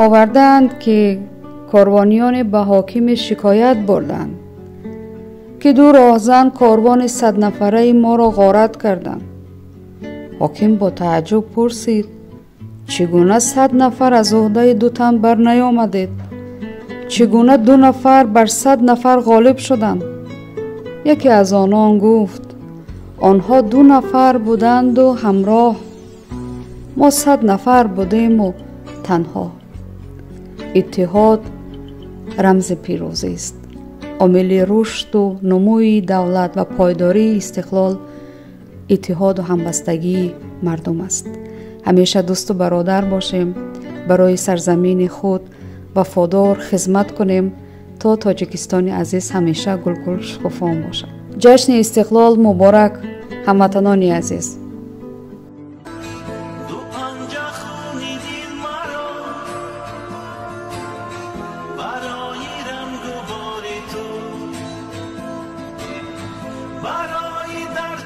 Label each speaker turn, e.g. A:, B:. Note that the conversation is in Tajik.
A: Овардаанд, ки корвониёне ба ҳокиме шикоят бурданд, ки ду роҳзан корвони 100 нафараи моро ғорат карданд. Ҳоким бо тааҷҷуб пурсид: «Чӣ гуна 100 нафар аз уҳдаи ду тан бар наёмадед? Чӣ гуна ду нафар бар 100 нафар ғолиб шуданд?» Яке аз онон гуфт: «Онҳо ду нафар буданду ҳамроҳ, мо 100 нафар будему танҳо». Иттиҳод рамзи пирӯзист, омили рушду нумӯи давлат ва пойдории истиқлол иттиҳоду ҳамбастагии мардум аст. Ҳамеша дӯсту бародар бошем, барои сарзамини худ вафодор хизмат кунем, то Тоҷикистони азиз ҳамеша гулгул шукуфон бошад. Ҷашни Истиқлол муборак, ҳамватанони азиз!
B: Ду панҷа хуни дил маро барои рангу бори ту, барои дар.